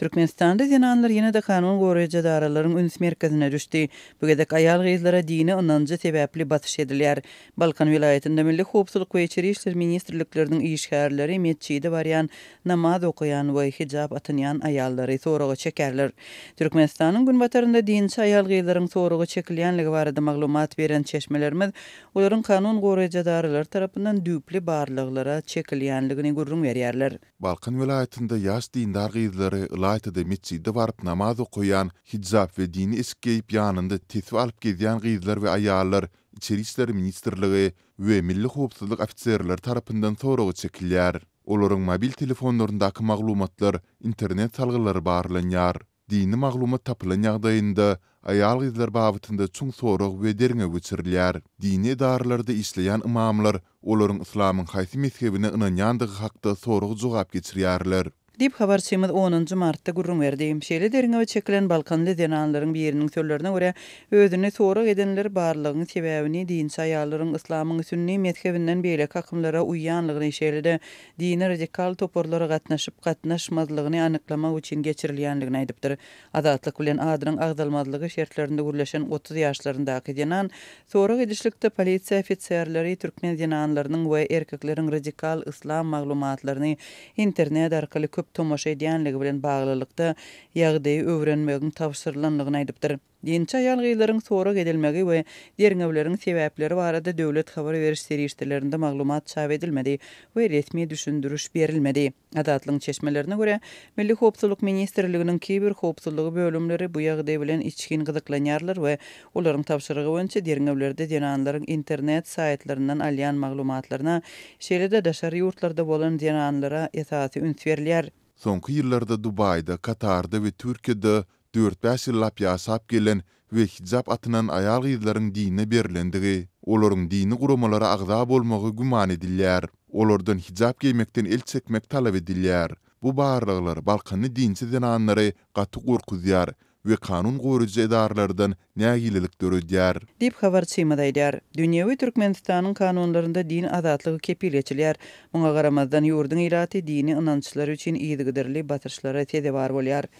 Türkmenistanda zenanlar ýene-de kanun goraýjy edaralaryň üns merkezine düşdi. Bu gezek aýal-gyzlara dini ynanjy sebäpli basyş edilýär. Balkan welaýatynda Milli howpsuzlyk we Içeri işler ministrlikleriniň işgärleri metjide barýan, namaz okaýan we hijap atynýan aýallary soraga çekerler. Türkmenistanyň günbatarynda dinçi aýal-gyzlaryň soraga çekilýänligi barada maglumat beren çeşmelerimiz olaryň kanun goraýjy edaralar tarapyndan düýpli barlaglara çekilýänligini gürrüň berýärler. Balkan welaýatynda ýaş dindar gyzlary, ylaýta-da metjide baryp namaz okaýan, hijap we dini eşik geýip ýanynda tesbi alyp gezýän gyzlar we aýallar Içeri işler ministrligi we Milli howpsuzlyk ofiserleri tarapyndan soraga çekilýär. Olaryň mobil telefonlaryndaky maglumatlar, internet salgylary barlanýar. Dini maglumat tapylan ýagdaýynda, aýal-gyzlar babatynda çuň sorag we derňew geçirilýär. Dini edaralarda işleýän ymamlar olaryň yslamyň haýsy mezhebine ynanýandygy hakda sorag-jogap geçirýärler. Diýip, habarçymyz onunjy martda gürrüň berdi. Şeýle derňewe çekilen balkanly zenanlaryň biriniň sözlerine görä, özüni sorag edenler barlagyň sebäbini dinçi aýallaryň yslamyň sünni mezhebinden beýleki akymlara uýýanlygyny, şeýle-de dini radikal toparlara gatnaşyp-gatnaşmazlygyny anyklamak üçin geçirilýänligini aýdypdyr. Azatlyk bilen adynyň agzalmazlygy şertlerinde gürleşen 30 ýaşlaryndaky zenan sorag edişlikde polisiýa ofiserleri türkmen zenanlarynyň we erkekleriň radikal yslam maglumatlaryny internet arkaly köp tomaşa edýänligi bilen baglylykda ýagdaýy öwrenmegiň tabşyrylandygyny aýdypdyr. Dinçi aýal-gyzlaryň sorag edilmegi we derňewleriň sebäpleri barada döwlet habar beriş serişdelerinde maglumat çap edilmedi we resmi düşündiriş berilmedi. Azatlygyň çeşmelerine görä, Milli howpsuzlyk ministrliginiň kiber howpsuzlygy bölümleri bu ýagdaý bilen içgin gyzyklanýarlar we olaryň tabşyrygy boýunça derňewlerde zenanlaryň internet saýtlaryndan alýan maglumatlaryna, şeýle-de daşary ýurtlarda bolan zenanlara esasy üns berilýär. Soňky ýyllarda Dubaýda, Katarda we Türkiýede dört-bäş ýyllap ýaşap gelen we hijap atynan aýal-gyzlaryň dine berlendigi, olaryň dini guramalara agza bolmagy güman edilýär. Olardan hijap geýmekden el çekmek talap edilýär. Bu barlaglar balkanly dinçi zenanlary gaty gorkuzýar we kanun goraýjy edaralardan nägilelik döredýär. Diýip, habarçymyz aýdýar. Dünýewi Türkmenistanyň kanunlarynda din azatlygy kepil geçilýär. Muňa garamazdan, ýurduň ilaty dini ynançlary üçin yzygiderli basyşlara sezewar bolýar.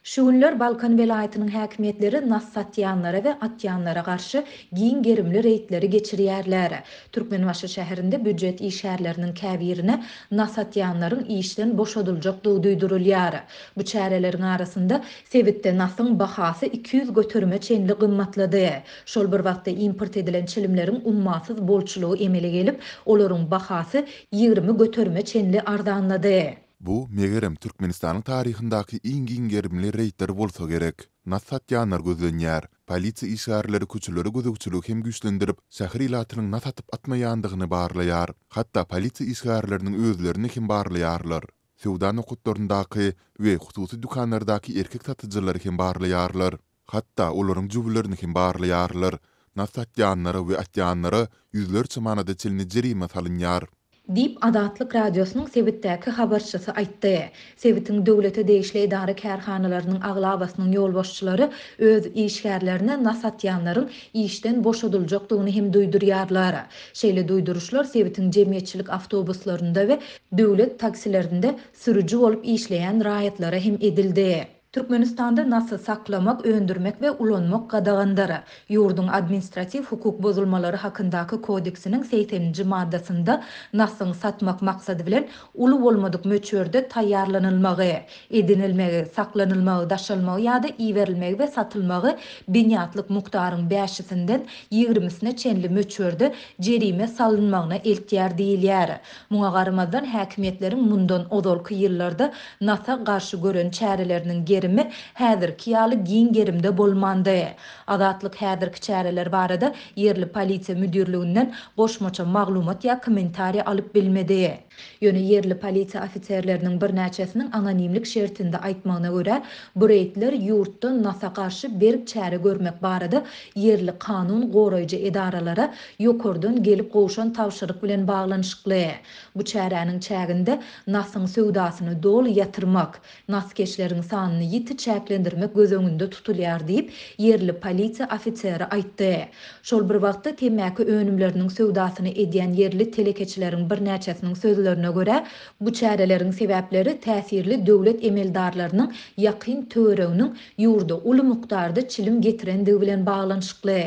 Şu günler Balkan welaýatynyň häkimiýetleri nas satýanlara we atýanlara garşy giň gerimli reýdleri geçirýärler. Türkmenbaşy şäherinde býujet işgärleriniň käbirine nas atýanlaryň işden boşadyljakdygy duýdurylýar. Bu çäreleriň arasynda, sebitde nasyň bahasy 200 göterime çenli gymmatlady. Şol bir wagtda import edilen çilimleriň ummasyz bolçulygy emele gelip, olaryň bahasy 20 göterime çenli arzanlady. Bu, megerem, Türkmenistanyň taryhyndaky iň giň gerimli reýdler bolsa gerek. Nas satýanlar gözlenýär. Polisiýa işgärleri köçelere gözegçiligi hem güýçlendirip, şäher ilatynyň nas atyp-atmaýandygyny barlaýar. Hatda polisiýa işgärleriniň özlerini hem barlaýarlar. Söwda nokatlaryndaky we hususy dükanlardaky erkek satyjylary hem barlaýarlar. Hatda olaryň jübülerini hem barlaýarlar. Nas satýanlara we atýanlara ýüzlerçe manada çenli jerime salynýar. Diýip, Azatlyk Radiosynyň sebitdäki habarçysy aýtdy. Sebitiň döwlete degişli edara-kärhanalarynyň aglabasynyň ýolbaşçylary öz işgärlerine nas atýanlaryň işden boşadyljakdygyny hem duýdurýarlar. Şeýle duýduryşlar sebitiň jemgyýetçilik awtobuslarynda we döwlet taksilerinde sürüji bolup işleýän raýatlara hem edildi. Türkmenistanda nasy saklamak, öndürmek we ulanmak gadagandyr. Ýurduň Administratiw hukuk bozulmalary hakyndaky kodeksiniň segseninji maddasynda nasyň satmak maksady bilen uly bolmadyk möçberde taýýarlanylmagy, edinilmegi, saklanylmagy, daşalmagy ýa-da iberilmegi we satylmagy binýatlyk mukdaryň bäşisinden ýigrimisine çenli möçberde jerime salynmagyna eltýär diýilýär. Muňa garamazdan, häkimiýetleriň mundan ozalky ýyllarda nasa garşy gören çäreleriniň gerimi häzirki ýaly giň gerimde bolmandy. Azatlyk häzirki çäreler barada ýerli polisiýa müdirliginden goşmaça maglumat ýa kommentariýa alyp bilmedi. Ýöne ýerli polisiýa ofiserleriniň birnäçesiniň anonimlik şertinde aýtmagyna görä, bu reýdler ýurtda nasa garşy berk çäre görmek barada ýerli kanun goraýjy edaralara ýokardan gelip gowşan tabşyryk bilen baglanyşykly. Bu çäräniň çäginde nasyň söwdasyny doly ýatyrmak, naskeşleriň sanyny ýiti çäklendirmek göz öňünde tutulýar diýip, ýerli polisiýa ofiseri aýtdy. Şol bir wagtda, temmäki önümleriniň söwdasyny edýän ýerli telekeçileriň birnäçesiniň sözlerine görä, bu çäreleriň sebäpleri täsirli döwlet emeldarlarynyň ýakyn töwereginiň ýurda uly mukdarda çilim getirendigi bilen baglanyşykly.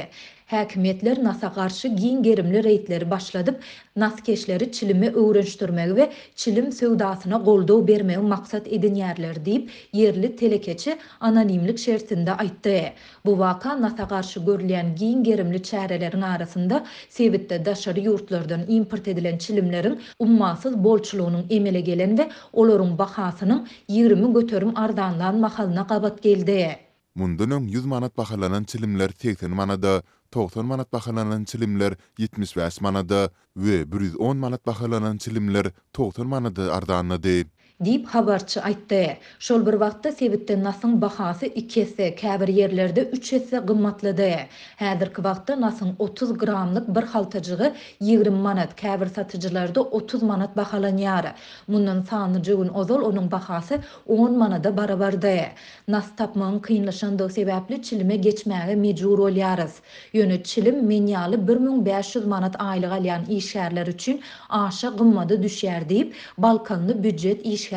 Häkimiýetler nasa garşy giň gerimli reýdleri başladyp, naskeşleri çilime öwrenişdirmegi we çilim söwdasyna goldaw bermegi maksat edinýärler diýip, ýerli telekeçi anonimlik şertinde aýtdy. Bu waka nasa garşy görülýän giň gerimli çäreleriň arasynda sebitde daşary ýurtlardan import edilen çilimleriň ummasyz bolçulygynyň emele gelen we olaryň bahasynyň 20% arzanlan mahalyna gabat geldi. Mundan öň 100 manat bahalanan çilimler 80 manada, 90 manat bahalanan çilimler 75 manada we 110 manat bahalanan çilimler 90 manada arzanlady. Diýip, habarçy aýtdy. Şol bir wagtda, sebitde nasyň bahasy iki esse, käbir ýerlerde üç esse gymmatlady. Häzirki wagtda nasyň 30 gramlyk bir haltajygy 20 manat, käbir satyjylarda 30 manat bahalanýar. Mundan sanlyja gün ozal onuň bahasy on manada barabardy. Nas tapmagyň kynlaşandygy sebäpli çilime geçmäge mejbur bolýarys. Ýöne çilim men ýaly 1500 manat aýlyk alýan işgärler üçin aşa gymmada düşýär diýip, balkanly býujet işgäri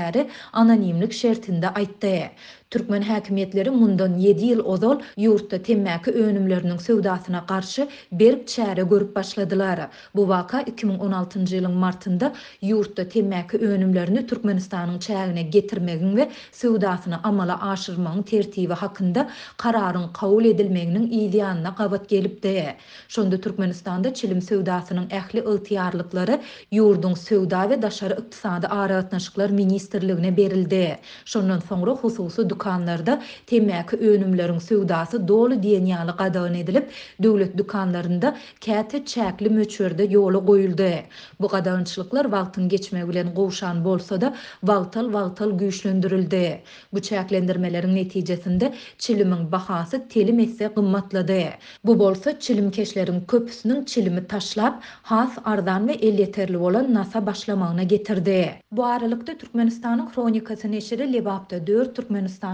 anonimlik şertinde aýtdy. Türkmen häkimiýetleri mundan ýedi ýyl ozal ýurtda temmäki önümleriniň söwdasyna garşy berk çäre görüp başladylar. Bu waka 2016-njy ýylyň martynda ýurtda temmäki önümlerini Türkmenistanyň çägine getirmegiň we söwdasyny amala aşyrmagyň tertibi hakynda Kararyň kabul edilmeginiň yz ýanyna gabat gelipdi. Şonda Türkmenistanda çilim söwdasynyň ähli ygtyýarlyklary ýurduň Söwda we daşary ykdysady aragatnaşyklar ministrligine berildi. Şondan soňra hususy dükanlarda temmäki önümleriň söwdasy doly diýen ýaly gadagan edilip, döwlet dükanlarynda käte çäkli möçberde ýola goýuldy. Bu gadagançylyklar wagtyň geçmegi bilen gowşan bolsa-da, wagtal-wagtal güýçlendirildi. Bu çäklendirmeleriň netijesinde çilimiň bahasy telim esse gymmatlady. Bu bolsa çilimkeşleriň köpüsiniň çilimi taşlap, has arzan we elýeterli bolan nasa başlamagyna getirdi. Bu aralykda, Türkmenistanyň Hronikasy neşiri Lebapda dört türkmenistanlynyň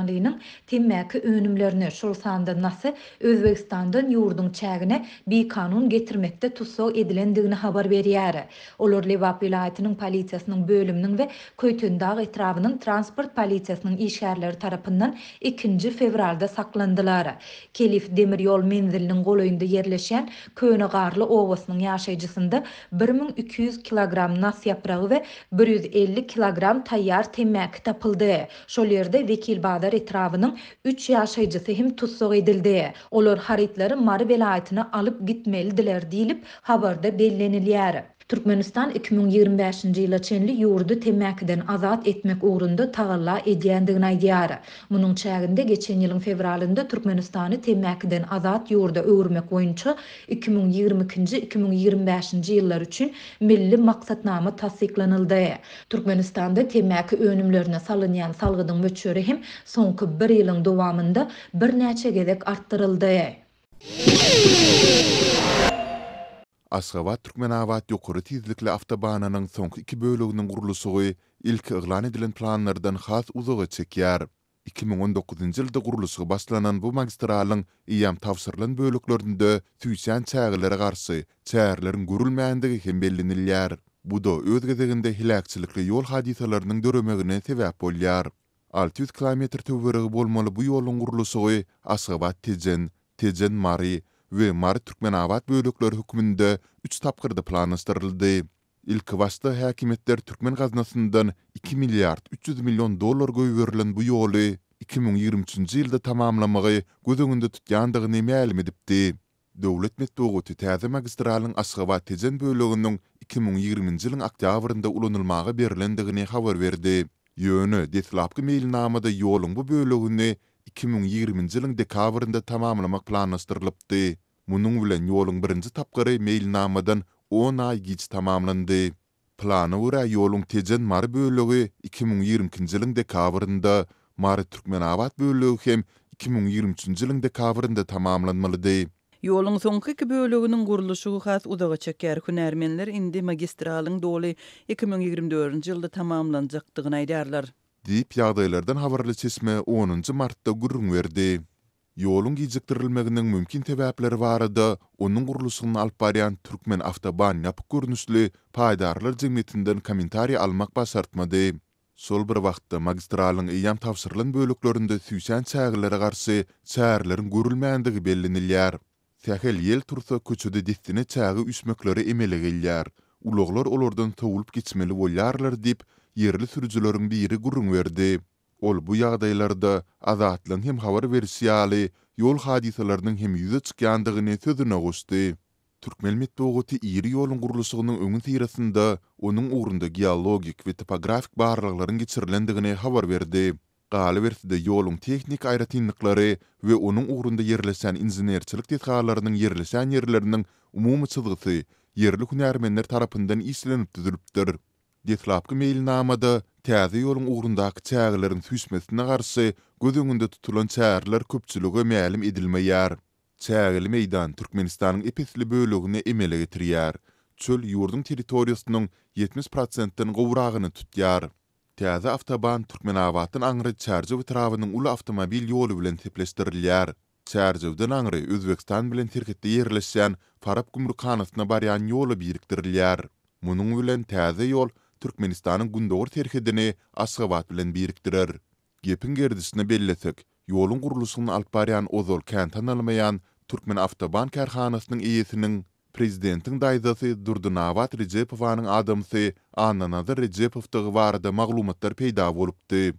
temmäki önümlerini, şol sanda nasy Özbegistandan ýurduň çägine bikanun getirmekde tussag edilendigini habar berýär. Olar Lebap welaýatynyň polisiýasynyň bölüminiň we Köýtendag etrabynyň transport polisiýasynyň işgärleri tarapyndan ikinji fewralda saklandylar. Kelif demir ýol menziliniň golaýynda ýerleşýän Köne Garly obasynyň ýaşaýjysynda 1200 kilogram nas ýapragy we 150 kilogram taýýar temmäki tapyldy. Şol ýerde Wekilbazar etrabynyň üç ýaşaýjysy hem tussag edildi. Olar harytlary Mary welaýatyna alyp gitmelidiler diýlip, habarda bellenilýär. Türkmenistan 2025-nji ýyla çenli ýurdy temmäkiden azat etmek ugrunda tagalla edýändigini aýdýar. Munuň çäginde geçen ýylyň fewralynda Türkmenistany temmäkiden azat ýurda öwürmek boýunça 2022-nji, 2025-nji ýyllar üçin Milli maksatnama tassyklanyldy. Türkmenistanda temmäki önümlerine salynýan salgydyň möçberi hem soňky bir ýylyň dowamynda birnäçe gezek artdyryldy. Aşgabat-Türkmenabat ýokary tizlikli awtobanynyň soňky iki böleginiň gurluşygy ilki yglan edilen planlardan has uzaga çekýär. 2019-njy ýylda gurluşygy başlanan bu magistralyň eýýäm tabşyrylan böleklerinde süýşýän çägelere garşy çäreleriň görülmändigi hem bellenilýär. Bu-da öz gezeginde heläkçilikli ýol hadysalarynyň döremegine sebäp bolýar. 600 kilometr töweregi bolmaly bu ýoluň gurluşygy Aşgabat-Tejen, Tejen-Mary we Mary-Türkmenabat bölekleri hökmünde üç tapgyrda planlaşdyryldy. Ilkibaşda häkimiýetler türkmen gaznasyndan iki milliard 300 million dollar goýberilen bu ýoly 2023-nji ýylda tamamlamagy göz öňünde tutýandygyny mälim edipdi. Döwlet metbugaty täze magistralyň Aşgabat-Tejen böleginiň 2020-nji ýylyň oktýabrynda ulanylmaga berlendigini habar berdi. Ýöne deslapky meýilnamada ýoluň bu bölegini 2020-nji ýylyň dekabrynda tamamlamak planlaşdyrylypdy. Munuň bilen ýoluň birinji tapgyry meýilnamadan on aý giç tamamlandy. Plana görä ýoluň Tejen-Mary bölegi 2022-nji ýylyň dekabrynda, Mary-Türkmenabat bölegi hem 2023-nji ýylyň dekabrynda tamamlanmalydy. Ýoluň soňky iki böleginiň gurluşygy has uzaga çeker. Hünärmenler indi magistralyň doly 2024-nji ýylda tamamlanjakdygyny aýdýarlar. Diýip, ýagdaýlardan habarly çeşme onunjy martda gürrüň berdi. Ýoluň gijikdirilmeginiň mümkin sebäpleri barada onuň gurluşygyny alyp barýan Türkmenawtoban ýapyk görnüşli paýdarlar jemgyýetinden kommentariý almak başartmady. Şol bir wagtda, magistralyň eýýäm tabşyrylan böleklerinde süýşýän çägelere garşy çäreleriň görülmändigi bellenilýär. Sähel ýel tursa, köçede dessine çäge üýşmekleri emele gelýär. Ulaglar olardan sowlup geçmeli bolýarlar diýip, ýerli sürüjileriň biri gürrüň berdi. Ol bu ýagdaýlarda, Azatlygyň hem habar berişi ýaly, ýol hadysalarynyň hem ýüze çykýandygyny sözüne goşdy. Türkmen metbugaty iri ýoluň gurluşygynyň öňüsyrasynda onuň ugrunda geologik we topografik barlaglaryň geçirilendigini habar berdi. Galyberse-de, ýoluň tehniki aýratynlyklary we onuň ugrunda ýerleşýän inženerçilik desgalarynyň ýerleşen ýerleriniň umumy çyzgysy ýerli hünärmenler tarapyndan işlenip düzülipdir. Deslapky meýilnamada täze ýoluň ugrundaky çägeleriň süýşmesine garşy göz öňünde tutulan çäreler köpçülige mälim edilmeýär. Çägeli meýdan Türkmenistanyň ep-esli bölegini emele getirýär. Çöl ýurduň territoriýasynyň 70 prosentden gowragyny tutýar. Täze awtoban Türkmenabatdan aňry Çärjew etrabynyň uly awtomobil ýoly bilen sepleşdirilýär. Çärjewden aňry Özbegistan bilen serhetde ýerleşýän Farap gümrükhanasyna barýan ýola birikdirilýär. Munuň bilen täze ýol Türkmenistanyň gündogar serhedini Aşgabat bilen birikdirer. Gepiň gerdişine bellesek, ýoluň gurluşygyny alyp barýan ozal kän tanalmaýan Türkmenawtoban kärhanasynyň eýesiniň prezidentiň daýzasy Durdynabat Rejepowanyň adamsy Annanazar Rejepowdygy barada maglumatlar peýda bolupdy.